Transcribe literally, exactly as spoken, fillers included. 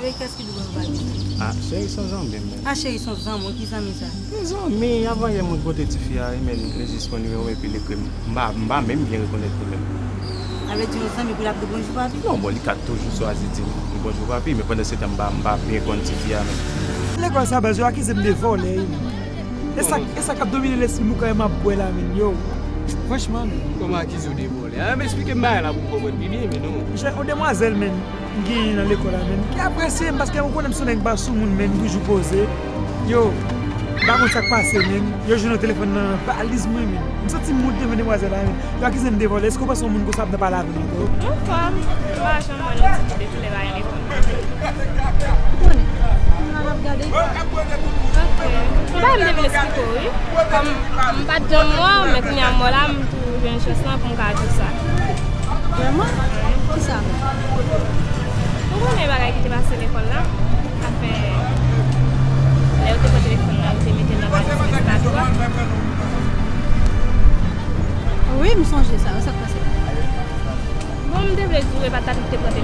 E kiyès ki di w Bonjou Papi? Ah, cheri, se yon zanmi m, men. Ah, cheri, se yon zanmi w. Ki zanmi sa? Yon zanmi, avan yè, mwen te pote tifi a, wi, men li rejis konn nimewo m epi li ekri m. M pa, m pa menm byen rekonèt li menm. Sa vle di yon zanmi pou l ap di w Bonjou Papi? Non, bon, li ka toujou chwazi di m Bonjou Papi, men pandan se tan, m pa, m pa byen konn tifi a menm. Lekòl sa, baz, yo akize m de vòlè, wi. E sa, e sa k ap domine lespri m, ou kwè m ap bwè la, men, yo. Franchman, men. Kòman akize w de vòlè? Ah, men eksplike m bagay la pou m konprann pi byen, men non. Monchè, yon demwazèl, men, m genyen nan lekòl la, men, ki apresye m, paske ou konnen m se yon nèg pa sou moun, men, m toujou poze. Yo, m pa konn sa k pase, men, yo jwenn yon telefòn nan valiz mwen, men. M santi m wont devan demwazèl la, men. Yo akize m de vòlè. Èske w panse yon moun konsa ap nan pale avè m ankò? Mwen fò, m pa janm wè nou di de tou lè bagay lekòl. Ou konnen, m la n ap gade. Ok. Ou pa m te vin eksplike w, wi. Kòm m pa t janm wè w, men kounye a m wè w la, m tou jwenn chans lan pou m ka di w sa. Vrèman? Kisa? Ou konnen bagay ki te pase lekòl la? Afè, lè yo te pran telefòn nan, yo te mete l nan valiz estati a. Wi, m sonje sa. Sa k pase? Bon, m te vle di w, e pa t Patrick te pran